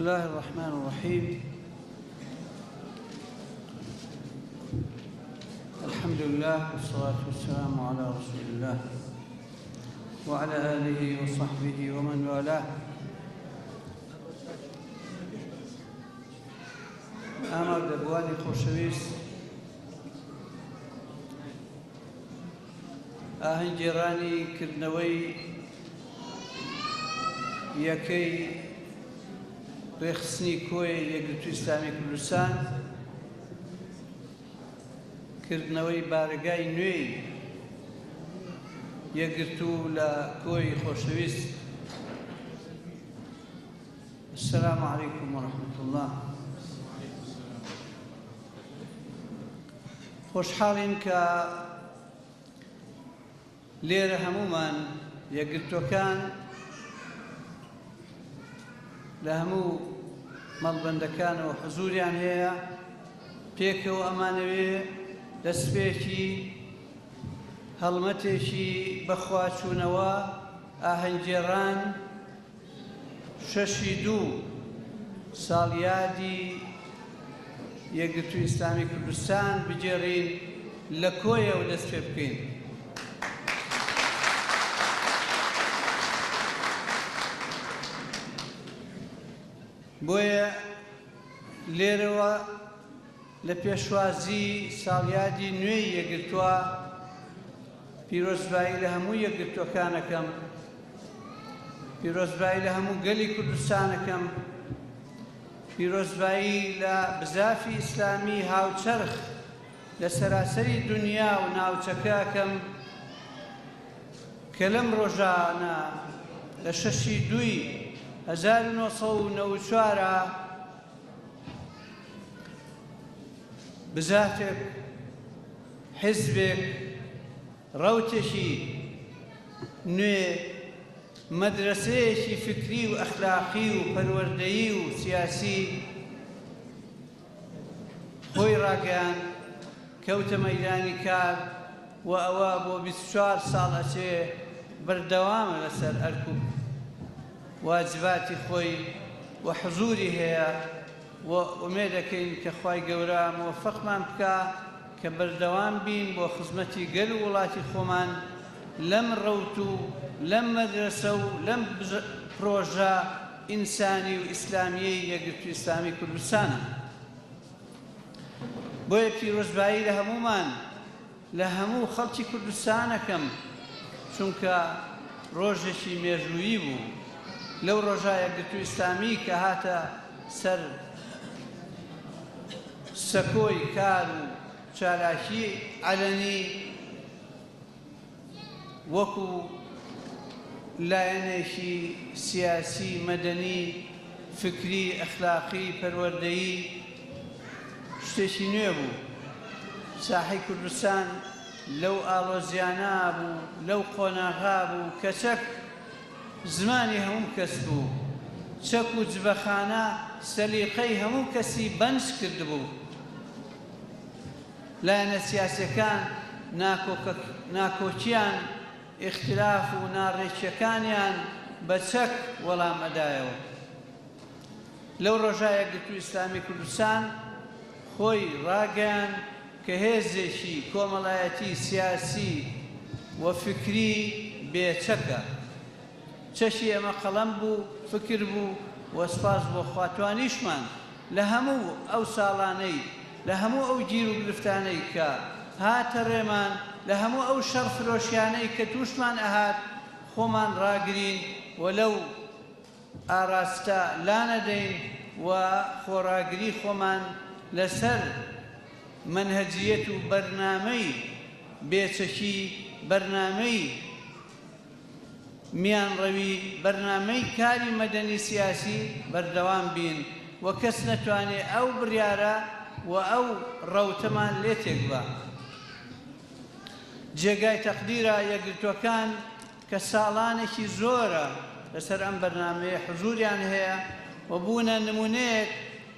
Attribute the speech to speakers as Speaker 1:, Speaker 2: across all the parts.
Speaker 1: الله الرحمن الرحيم الحمد لله والصلاة والسلام على رسول الله وعلى آله وصحبه ومن والاه. ئامادەبووانی خۆشەویست، ئاهەنگگێڕانی کردنەوەی یەکەی ڕێکخستنی کۆی یەکگرتووی ئیسلامی کوردستان، کردنەوەی بارەگای نوێی یەکگرتوو لە کۆی خۆشەویست. السلام علیکم و رحمة اللە. خۆشحاڵین کە لێرە هەموومان یەکگرتووەکان لە هەموو مەڵبەندەکانەوە حزوریان هەیە، پێکەوە ئەمانەوێ دەستپێکی هەڵمەتێکی بەخواچوونەوە ئاهەنگگێڕان شەشی دوو ساڵیادی یەکگرتووی ئیسلامی کوردستان بگێڕین، لە کۆیەوە دەست پێ بکەین. بۆیە لێرەوە لە پێشوازی ساڵیادی نوێی یەکگرتووە پیرۆزبایی لە هەموو یەکگرتووەکان ئەکەم، پیرۆزبایی لە هەموو گەلی کوردستان ئەکەم، پیرۆزبایی لە بزافی ئیسلامی هاوچەرخ لە سەراسەری دونیا و ناوچەکە ئەکەم کە لەم ڕۆژانە لە شەشی دووی 1994 بزافێک، حیزبێک، ڕەوتێکی نوێ، مەدرەسەیەکی فکری و ئەخلاقی و پەروەردەیی و سیاسی خۆی ڕاگەیاند، کەوتە مەیدانی کار و ئەوە بۆ 24 ساڵ ئەچێ بەردەوامە لەسەر ئەرک و واجباتی خۆی و حزوری هەیە و ئومێدەکەین کە خوای گەورە مۆفەقمان بکا کە بەردەوام بین بۆ خزمەتی گەل و وڵاتی خۆمان لەم ڕەوت و لەم مەدرەسە و لەم پرۆژە ئینسانی و ئیسلامیەی یەکگرتوو ئیسلامی کوردستانە. بۆیە پیرۆزبایی لە هەموومان لە هەموو خەڵکی کوردستان ئەکەم، چونکە ڕۆژێکی مێژوویی بوو، لەو ڕۆژە یەکگرتوو ئیسلامی کە هاتە سەر سەکۆی کار و چالاکی عەلەنی وەکو لایەنێکی سیاسی، مەدەنی، فکری، ئەخلاقی، پەروەردەیی شتێکی نوێ بوو. ساحەی کوردستان لەو ئاڵۆزیانە بوو، لەو قۆناغە بوو کە چەک زمانی هەموو کەس بوو. چەک و جبەخانە سەلیقەی هەموو کەسی بەنج کردبوو. لایەنە سیاسیەکان ناکۆکیان، ئیختلاف و ناڕێکیەکانیان بە چەک وەڵام ئەدایەوە. لەو ڕۆژە یەکگرتوو ئیسلامی کوردستان خۆی ڕاگەیاند کە هێزێکی کۆمەڵایەتی، سیاسی و فکری بێ چەکە. چەکی ئێمە قەڵەم بوو، فکر بوو و سپاس بۆ خوا توانیشمان لە هەموو ئەو ساڵانەی، لە هەموو ئەو گیروگرفتانەی کە هاتە ڕێمان، لە هەموو ئەو شەڕفرۆشیانەی کە تووشمان ئەهات، خۆمان ڕاگرین و لەو ئاراستە لانەدەین و خۆڕاگری خۆمان لەسەر مەنهەجییەت و بەرنامەی بێچەکی، بەرنامەی میانڕەوی، بەرنامەی کاری مەدەنی سیاسی بەردەوام بین و کەس نەتوانێ ئەو بڕیارە و ئەو ڕەوتەمان لێ تێکبا. جێگای تەقدیرە یەکگرتووەکان کە ساڵانێکی زۆرە لەسەر ئەم بەرنامەیە حزوریان هەیە و بوونە نمونەیەک،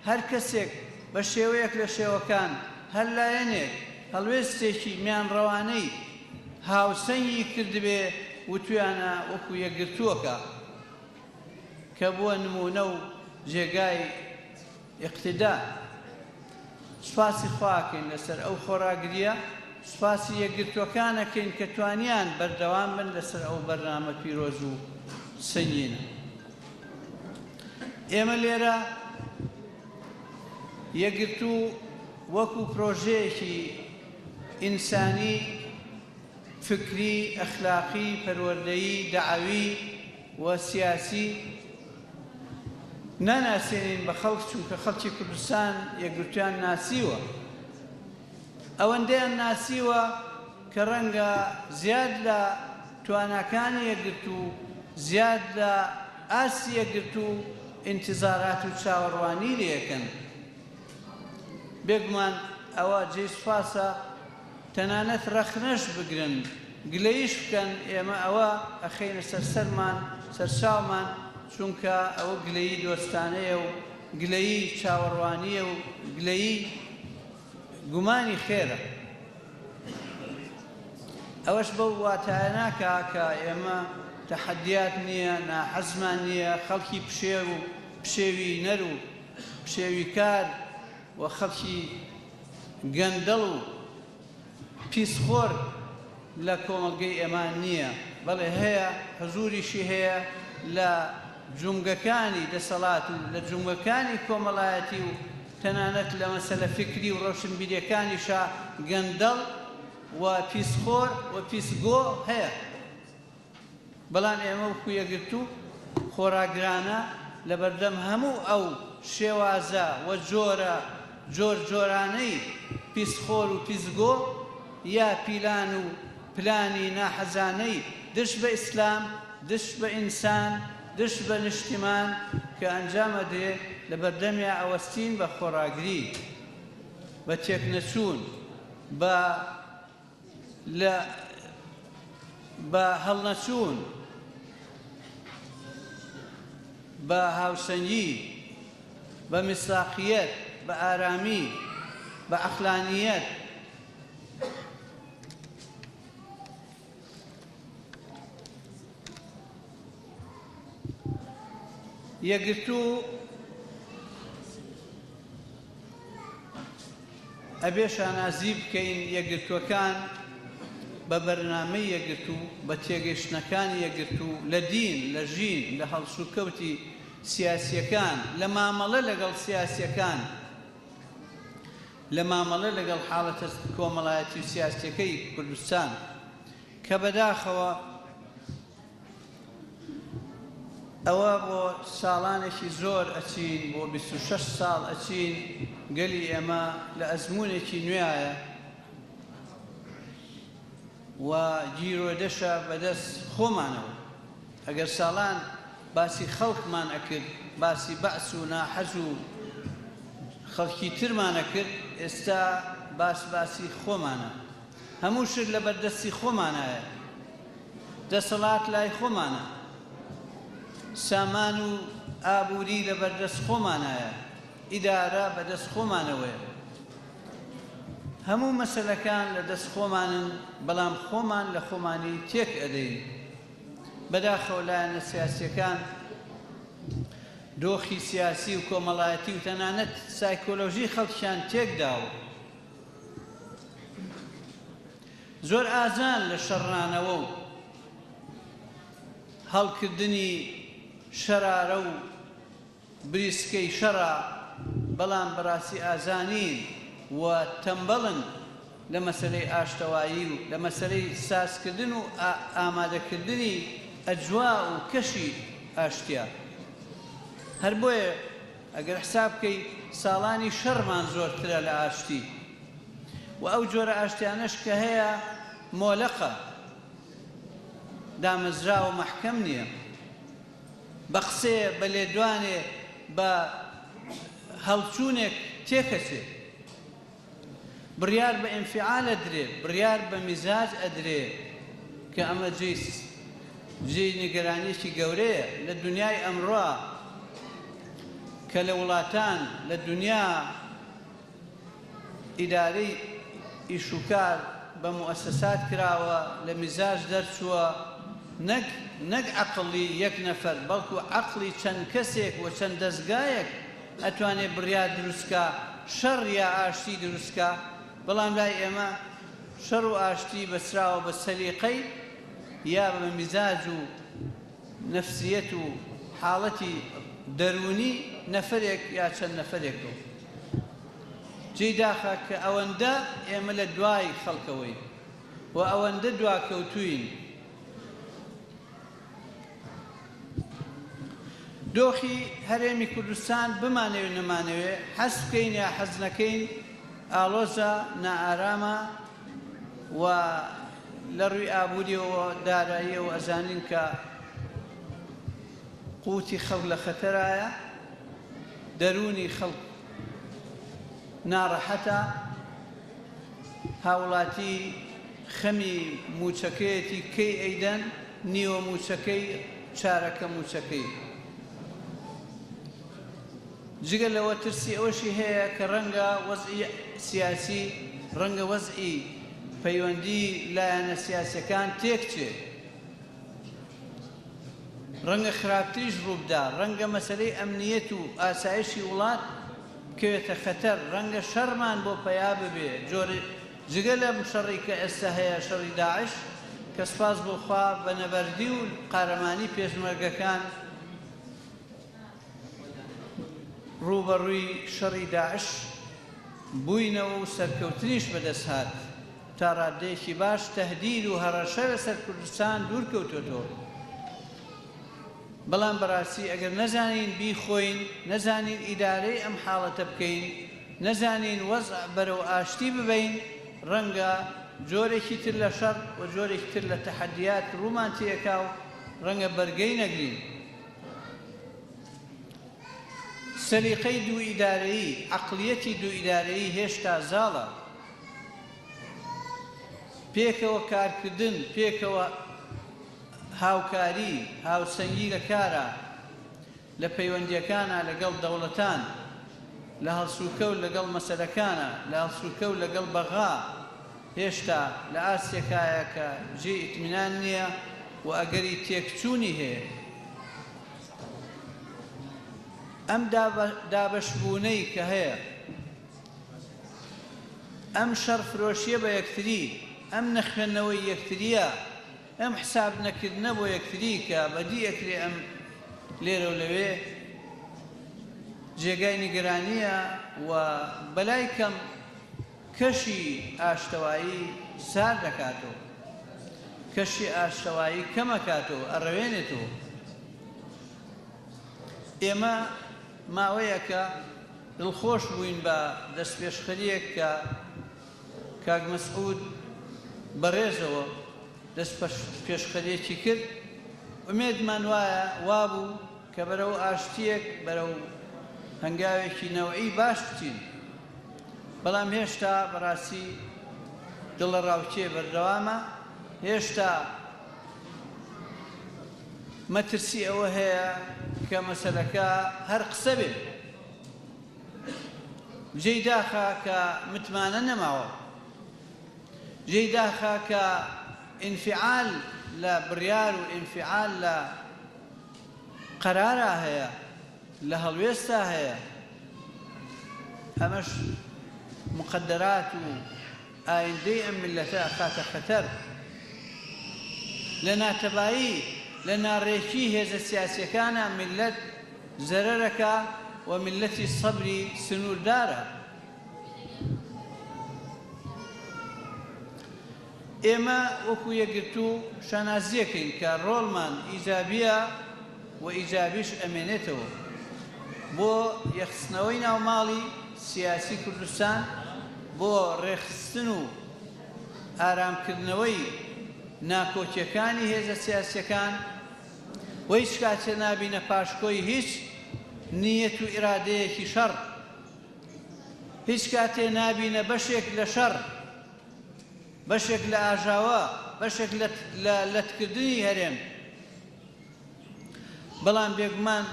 Speaker 1: هەر کەسێک بە شێوەیەک لە شێوەکان، هەر لایەنێک هەڵوێستێکی میانڕەوانەی هاوسەنگی کردبێ وتویانە وەکو یەکگرتووەکە کە بووە نمونە و. جێگای ئیقتیدا. سوپاسی خوا ئەکەین لەسەر ئەو خۆڕاگرییە، سوپاسی یەکگرتووەکان ئەکەین کە توانیان بەردەوام بن لەسەر ئەو بەرنامە پیرۆز و سەنگینە. ئێمە لێرە یەکگرتوو وەکو پرۆژەیەکی ئینسانی، فکری، ئەخلاقی، پەروەردەیی، دەعەوی و سیاسی ناناسێنین بە خەڵک چونکە خەڵکی کوردستان یەکگرتوویان ناسیوە ئەوەندەیان ناسیوە کە ڕەنگە زیاد لە تواناکانی یەکگرتوو زیاد لە ئاستی یەکگرتوو ئینتزارات و چاوەڕوانی لێکەن بێگومان ئەوە جێی سوپاسە تەنانەت ڕەخنەش بگرن گلەییش بکەن ئێمە ئەوە ئەخەینە سەر سەرمان سەر چاومان چونکە ئەوە گلەیی دۆستانەیە و گلەیی چاوەڕوانییە و گلەیی گومانی خێرە. ئەوەش بەو واتایە ناکا کە ئێمە تەحەدیات نییە، ناحەزمان نییە، خەڵکی پشێو و پشێوی نەر و پشێویکار و خەڵکی گەندەڵ و پیسخۆر لە کۆمەڵگەی ئێمە نییە، بەڵێ هەیە، حزوریشی هەیە لە جومگەکانی دەسەڵات و لە جومگەکانی کۆمەڵایەتی و تەنانەت لە مەسەلە فیکری و ڕۆشنبیریەکانیشا گەندەڵ و پیسخۆر و پیسگۆ هەیە. بەڵام ئێمە وەکو یەکگرتوو خۆڕاگرانە لەبەردەم هەموو ئەو شێوازە و جۆرە جۆر جۆرانەی پیسخۆر و پیسگۆ یا پیلان و پلانی ناحەزانەی دژ بە ئیسلام، دژ بە ئینسان، دژ بە نیشتیمان کە ئەنجام ئەدرێ لەبەردەمیا ئەوەستین بە خۆڕاگری، بە تێکنەچوون، بە. لە بە هەڵنەچوون، بە هاوسەنگی، بە میسداقیەت، بە ئارامی، بە عەقلانیەت. یەکگرتوو ئەبێ شانازی بکەین یەکگرتووەکان بە بەرنامەی یەکگرتوو، بە تێگەیشتنەکانی یەکگرتوو لە دین، لە ژین، لە هەڵسوکەوتی سیاسییەکان، لە مامەڵە لەگەڵ سیاسییەکان، لە مامەڵە لەگەڵ حاڵەتە کۆمەڵایەتی و سیاسییەکەی کوردستان کە بەداخەوە ئەوە بۆ ساڵانێکی زۆر ئەچین، بۆ 26 ساڵ ئەچین، گەلی ئێمە لە ئەزموونێکی نوێیە و گیرۆدەشە بەدەست خۆمانەوە. ئەگەر ساڵان باسی خەڵکمان ئەکرد، باسی بەعس و ناحەز و خەڵکی ترمان ئەکرد، ئێستا باس باسی خۆمانە. هەموو شت لەبەردەستی خۆمانایە. دەسەڵات لای خۆمانە. سامان و ئابووری لەبەردەست خۆمانایە. ئیدارە بەدەست خۆمانەوەیە. هەموو مەسەلەکان لەدەست خۆمانن، بەڵام خۆمان لە خۆمانی تێک ئەدەین. بەداخەوە لایەنە سیاسییەکان دۆخی سیاسی و کۆمەڵایەتی و تەنانەت سایکۆلۆژی خەڵکیان تێکداوە. زۆر ئازان لە شەڕنانەوە و هەڵکردنی شەرارە و بریسکەی شەڕە، بەڵام بەڕاستی ئازا نین و تەمبەڵن لە مەسەلەی ئاشتەوایی و لە مەسەلەی سازکردن و ئامادەکردنی ئەجوا و کەشی ئاشتیا. هەر بۆیە ئەگەر حساب بکەی ساڵانی شەڕمان زۆرترە لە ئاشتی و ئەو جۆرە ئاشتیانەش کە هەیە مۆلەقە، دامەزراو و مەحکەم نییە. بە قسەیە، بە لێدوانێ، بە هەڵچوونێک تێکەچێ. بڕیار بە ئینفیعال ئەدرێ، بڕیار بە میزاج ئەدرێ کە ئەمە جێی جێی نیگەرانییەکی گەورەیە لە دونیای ئەمڕۆ کە لە وڵاتان لە دونیا ئیدارەی ئیشوکار بە موئەسەسات کراوە، لە میزاج دەرچووە. نەک نەک عەقڵی یەک نەفەر بەڵکو عەقڵی چەند کەسێک و چەند دەزگایەک ئەتوانێ بڕیار دروست کا شەڕ یا ئاشتی دروست کا بەڵام لای ئێمە شەڕ و ئاشتی بەسراوە بە سەلیقەی یا بە میزاج و نەفسیەت و حاڵەتی دەروونی نەفەرێک یا چەند نەفەرێکەوە. جێی داخە کە ئەوەندە ئێمە لە دوای خەڵکەوەین و ئەوەندە دواکەوتووین. دۆخی هەرێمی کوردستان بمانەوێ نەمانەوێ، حەز بکەین یا حەز نەکەین ئاڵۆزە، نائارامە و لە ڕووی ئابووریەوە، داراییەوە ئەزانین کە قوتی خەڵک لە خەتەرایە، دەروونی خەڵک ناڕەحەتە، هاوڵاتی خەمی مووچەکەیەتی کەی ئەیدەن، نیوە مووچەکەی، چارەکە مووچەکەی. جگە لەوە ترسی ئەوەشی هەیە کە ڕەنگە وەزعی سیاسی، ڕەنگە وەزعی پەیوەندی لایەنە سیاسیەکان تێکچێ. ڕەنگە خراپتریش ڕووبدا، ڕەنگە مەسەلەی ئەمنیەت و ئاسایشی وڵات بکەوێتە خەتەر، ڕەنگە شەڕمان بۆ پەیا ببێ، جۆرە جگە لەم شەڕی کە ئێستا هەیە شەڕی داعش کە سوپاس بۆ خوا بە نەبەردی و قارەمانی پێشمەرگەکان ڕووبەڕووی شەڕی داعش بووینەوە و سەرکەوتنیش بەدەست هات. تا ڕاددەیەکی باش تەهدید و هەڕەشە لەسەر کوردستان دوور کەوتۆتەوە. بەڵام بەڕاستی ئەگەر نەزانین بیخۆین، نەزانین ئیدارەی ئەم حاڵەتە بکەین، نەزانین وەزع بەرەو ئاشتی ببەین، ڕەنگە جۆرێکی تر لە شەڕ و جۆرێکی تر لە تەحەدیات ڕوومان تێکا و ڕەنگە بەرگەی نەگرین. سەلیقەی دووئیدارەیی، عەقڵیەتی دووئیدارەیی هێشتا زاڵە. پێکەوە کارکردن، پێکەوە هاوکاری، هاوسەنگی لە کارا، لە پەیوەندییەکانا لەگەڵ دەوڵەتان، لە هەڵسوکەوت لەگەڵ مەسەلەکانا، لە هەڵسوکەوت لەگەڵ بەغا هێشتا لە ئاستێکایە کە جێی ئیتمینان نییە و ئەگەری تێکچوونی هەیە. ئەم دابەشبوونەی کە هەیە، ئەم شەڕ فرۆشیە بە یەکتری، ئەم نەخوێندنەوەی یەکتریە، ئەم حساب نەکردنە بۆ یەکتری کە بەدی ئەکرێ ئەم لێرەو لەوێ جێگای نیگەرانیە و بەلای کەم کەشی ئاشتەوایی سارد ئەکاتەوە، کەشی ئاشتەوایی کەم ئەکاتەوە، ئەڕەوێنێتەوە. ئێمە ماوەیەکە دڵخۆش بووین بە دەستپێشخەرییەک کە کاک مەسعود بەڕێزەوە دەستپێشخەرییەکی کرد، ئومێدمان وایە وابوو کە بەرەو ئاشتییەک، بەرەو هەنگاوێکی نەوعی باش بچین، بەڵام هێشتا بەڕاستی دڵەڕاوکێ بەردەوامە، هێشتا مەترسی ئەوە هەیە کە مەسەلەکە هەر قسە بێ. جێی داخە کە متمانە نەماوە. جێی داخە کە ئینفیعال لە بڕیار و ئینفیعال لە قەرارا هەیە، لە هەڵوێستا هەیە. ئەمەش موقەدەرات و ئایندەی ئەم میللەتە ئەخاتە خەتەر. لە ناتەبایی، لە ناڕێکی هێزە سیاسیەکانا میللەت زەرەرەکا و میللەتی سەبری سنوردارە. ئێمە وەکو یەکگرتوو شانازیەکەین کە ڕۆڵمان ئیجابیە و ئیجابیش ئەمێنێتەوە بۆ یەکخستنەوەی ناوماڵی سیاسی کوردستان، بۆ ڕێکخستن و ئارامکردنەوەی ناکۆکیەکانی هێزە سیاسیەکان و هیچ کاتێ نابینە پاشکۆی هیچ نیەت و ئیرادەیەکی شەڕ، هیچ کاتێ نابینە بەشێک لە شەڕ، بەشێک لە ئاژاوە، بەشێک لە لەتکردنی هەرێم. بەڵام بێگومان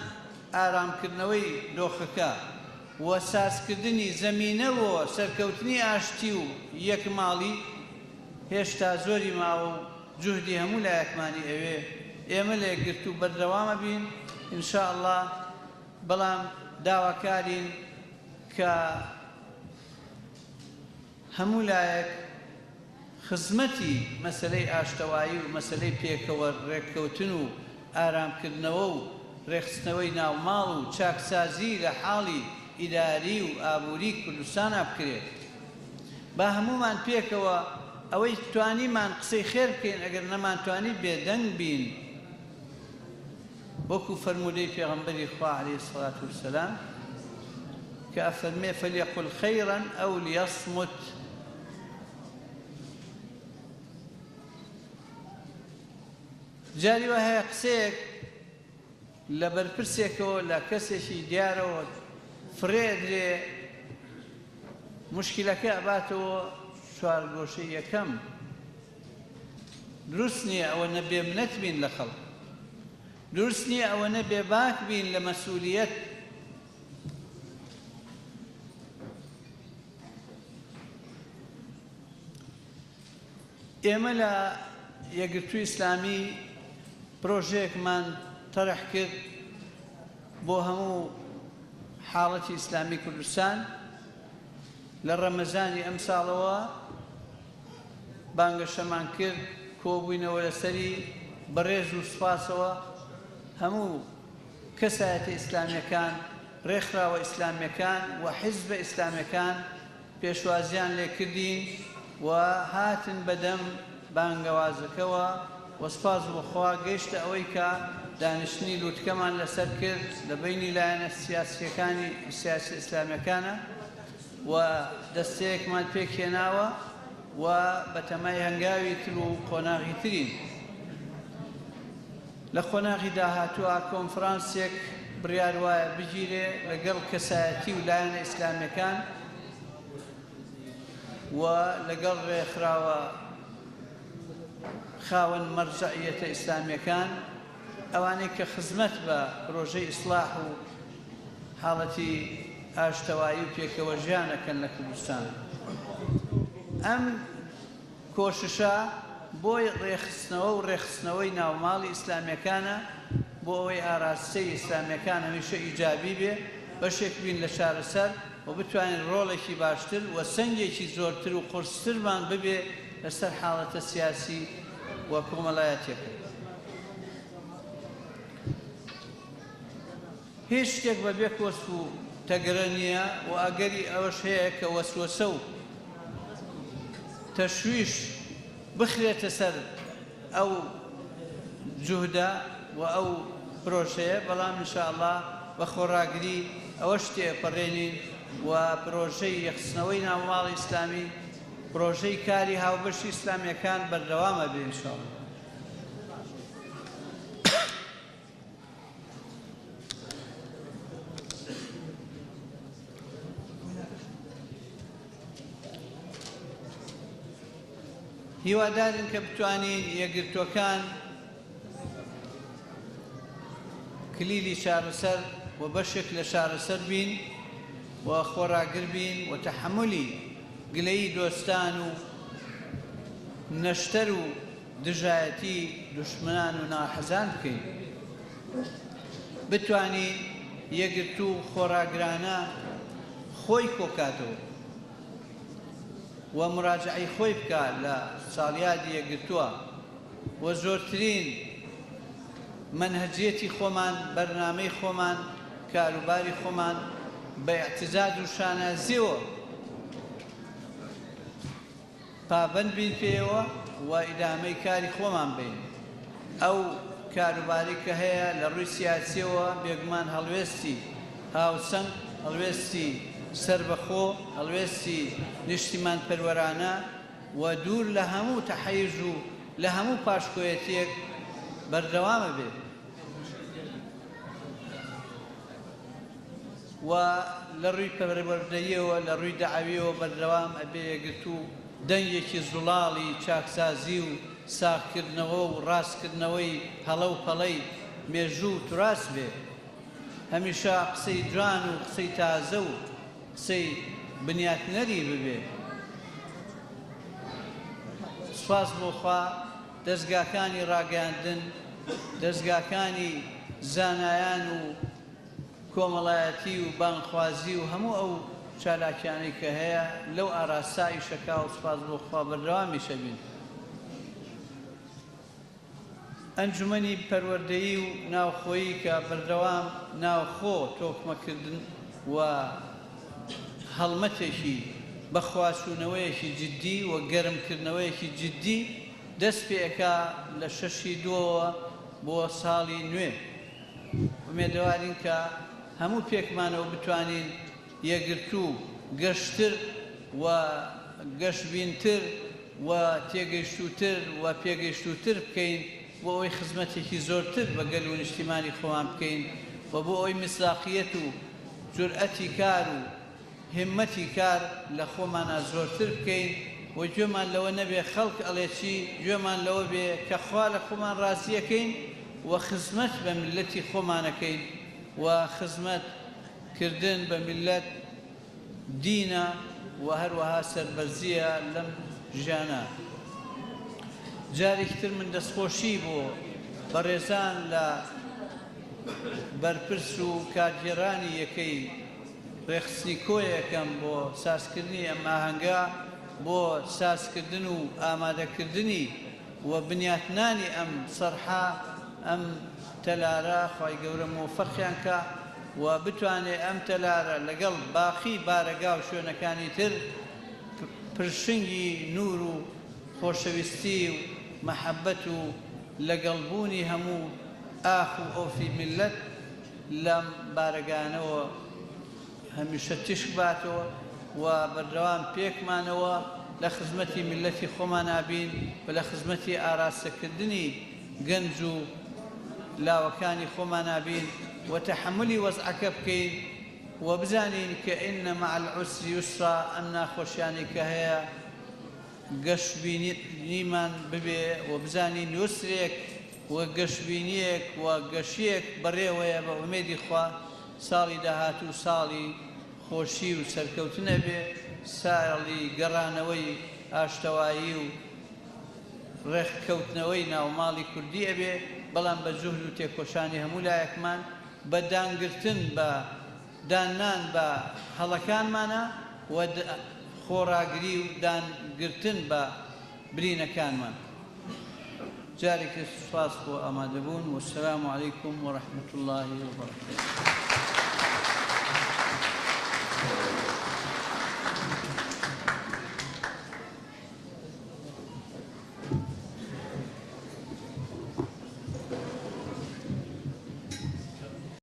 Speaker 1: ئارامکردنەوەی دۆخەکە و سازکردنی زەمینە بۆ سەرکەوتنی ئاشتی و یەکماڵی هێشتا زۆری ماوە و. جوهدی هەموو لایەکمانی ئەوێ، ئێمە لە یەکگرتوو بەردەوام ئەبین ان شاء اللە، بەڵام داواکارین کە هەموو لایەک خزمەتی مەسەلەی ئاشتەوایی و مەسەلەی پێکەوە ڕێککەوتن و ئارامکردنەوە و ڕێکخستنەوەی ناوماڵ و چاکسازی لە حاڵی ئیداری و ئابووری کوردستانا بکرێت. با هەموومان پێکەوە ئەوەی توانیمان قسەی خێر بکەین ئەگەر نەمانتوانی بێدەنگ بین وەکو فەرموودەی پێغەمبەری خوا علیە الصلوة والسلام کە ئەفەرمێ فلیقل خیرا او لیصمت. جاری وا هەیە قسەیەک لە بەرپرسێکەوە لە کەسێکی دیارەوە فڕێ ئەدرێ موشکیلەکە ئەباتەوە چوارگۆشەی یەکەم دروست نییە ئەوەنە بێمنەت بین لە خەڵک دروست نییە ئەوەنە بێباک بین لە مەسئولیەت ئێمە لە یەکگرتووی ئیسلامی پرۆژەیەکمان تەرح کرد بۆ هەموو حاڵەتی ئیسلامی کوردستان لە ڕەمەزانی ئەمساڵەوە بانگەشەمان کرد کۆبووینەوە لەسەری بەڕێز و سوپاسەوە هەموو کەسایەتە ئیسلامیەکان ڕێکخراوە ئیسلامیەکان و حیزبە ئیسلامیەکان پێشوازیان لێکردین و هاتن بەدەم بانگەوازەکەوە و سوپاس بۆ خوا گەیشتە ئەوەی کە دانیشتنی لوتکەمان لەسەر کرد لە بەینی لایەنە سیاسیەکانی سیاسی ئیسلامیەکانە و دەستەیەکمان پێکهێناوە و بەتەمای هەنگاوی تر و قۆناغی ترین. لە قۆناغی داهاتووا کۆنفرانسێک بڕیار وایە بگیرێ لەگەڵ کەسایەتی و لایەنە ئیسلامیەکان و لەگەڵ ڕێکخراوە خاوەن مەرجەعیەتە ئیسلامیەکان ئەوانەی کە خزمەت بە پرۆژەی ئیسڵاح و حاڵەتی ئاشتەوایی و پێکەوەژیان ئەکەن لە کوردستان. ئەم کۆششە بۆ ڕێکخستنەوە و ڕێکخستنەوەی ناوماڵی ئیسلامیەکانە بۆ ئەوەی ئاراستەی ئیسلامیەکان هەمیشە ئیجابی بێ، بەشێک بین لە چارەسەر و بتوانین ڕۆڵێکی باشتر و سەنگێکی زۆرتر و قورسترمان ببێ لەسەر حاڵەتە سیاسی و کۆمەڵایەتیەکە. هیچ شتێک بە بێ کۆسپ و تەگرە نییە و ئەگەری ئەوەش هەیە کە وەسوەسە و تەشویش بخرێتە سەر ئەو جوهدە و ئەو پرۆژەیە، بەڵام ان شاء اللە بە خۆڕاگری ئەوەش تێئەپەڕێنین و پرۆژەی یەکخستنەوەی ناوماڵی ئیسلامی، پرۆژەی کاری هاوبەشی ئیسلامییەکان بەردەوام ئەبێ ان شاء اللە. هیوادارین کە بتوانین یەکگرتووەکان کلیلی چارەسەر و بەشێک لە چارەسەر بین و خۆڕاگر بین و تەحەمولی گلەیی دۆستان و نەشتەر و دژایەتی دوشمنان و ناحەزان بکەین، بتوانین یەکگرتوو و خۆڕاگرانە خۆی کۆکاتەوە و موراجەعەی خۆی بکا لە ساڵیادی یەکگرتووە و زۆرترین مەنهەجیەتی خۆمان، بەرنامەی خۆمان، کاروباری خۆمان بە ئیعتزاز و شانازیەوە پابەند بین پێیەوە و ئیدامەی کاری خۆمان بەین. ئەو کاروبارەی کە هەیە لە ڕووی سیاسییەوە بێگومان هەڵوێستی هاوسەنگ، هەڵوێستی سەربەخۆ، هەڵوێستی نیشتیمانپەروەرانە و دوور لە هەموو تەحەیوز و لە هەموو پاشکۆیەتییەک بەردەوام ئەبێ. و لە ڕووی پەروەردەییەوە، لە ڕووی دەعەوییەوە بەردەوام ئەبێ یەکگرتوو دەنگێکی زوڵاڵی چاکسازی و ساغکردنەوە و ڕاستکردنەوەی هەڵە و پەڵەی مێژوو و توراس بێ. هەمیشە قسەی جوان و قسەی تازە و قسەی بنیاتنەری ببێ. سوپاس بۆ خوا. دەزگاکانی ڕاگەیاندن، دەزگاکانی زانایان و کۆمەڵایەتی و بانگخوازی و هەموو ئەو چالاکیانەی کە هەیە لەو ئاراستە ئیشەکا و سوپاس بۆ خوا بەردەوامیش ئەبین. ئەنجومەنی پەروەردەیی و ناوخۆیی کە بەردەوام ناوخۆ تۆکمەکردن و هەڵمەتێکی بەخواچوونەوەیەکی جدی و گەرمکردنەوەیەکی جدی دەست پێئەکا لە شەشی دووەوە بۆ ساڵی نوێ. ئومێدەوارین کە هەموو پێکمانەوە بتوانین یەکگرتوو، گەشتر و گەشبینتر و تێگەیشتووتر و پێگەیشتووتر بکەین بۆ ئەوەی خزمەتێکی زۆرتر بە گەل و نیشتیمانی خۆمان بکەین و بۆ ئەوەی میسداقیەت و جورئەتی کار و هیممەتی کار لە خۆمانا زۆرتر بکەین و گوێمان لەوە نەبێ خەڵک ئەڵێ چی، گوێمان لەوە بێ کە خوا لە خۆمان ڕازیەکەین و خزمەت بە میللەتی خۆمانەکەین و خزمەت کردن بە میللەت دینە و هەروەها سەربەرزیە لەم ژیانە. جارێکی تر من دەستخۆشی بۆ بەڕێزان لە بەرپرس و کارگێڕانی یەکەی ڕێکخستنی کۆیە ئەکەم بۆ سازکردنی ئەم ئاهەنگە، بۆ سازکردن و ئامادەکردنی و بنیاتنانی ئەم سەرحە، ئەم تەلارە، خوای گەورە مۆفەقیان کا و بتوانێ ئەم تەلارە لەگەڵ باقی بارەگا و شوێنەکانی تر پرشنگی نوور و خۆشەویستی و مەحەبەت و لەگەڵ بوونی هەموو ئاخ و ئۆفی میللەت لەم بارەگایانەوە هەمیشە تیشک باتەوە و بەردەوام پێکمانەوە لە خزمەتی میللەتی خۆمانا بین و لە خزمەتی ئاراستەکردنی گەنج و لاوەکانی خۆمانا بین و تەحەمولی وەزعەکە بکەین و بزانین کە ان مع العسر یسرا ئەم ناخۆشیانەی کە هەیە گەشبینیمان ببێ و بزانین یسرێک و گەشبینییەک و گەشییەک بەڕێوەیە بە ئومێدی خوا ساڵی داهاتوو ساڵی خۆشی و سەرکەوتن ئەبێ، ساڵی گەڕانەوەی ئاشتەوایی و ڕێککەوتنەوەی ناوماڵی کوردی ئەبێ، بەڵام بە جوهد و تێکۆشانی هەموو لایەکمان، بە دانگرتن بە داننان بە هەڵەکانمانا و خۆڕاگری و دانگرتن بە برینەکانمان. جارێکی سوپاس بۆ ئامادەبوون. والسلام علیکم ورحمة اللە وبرکاته.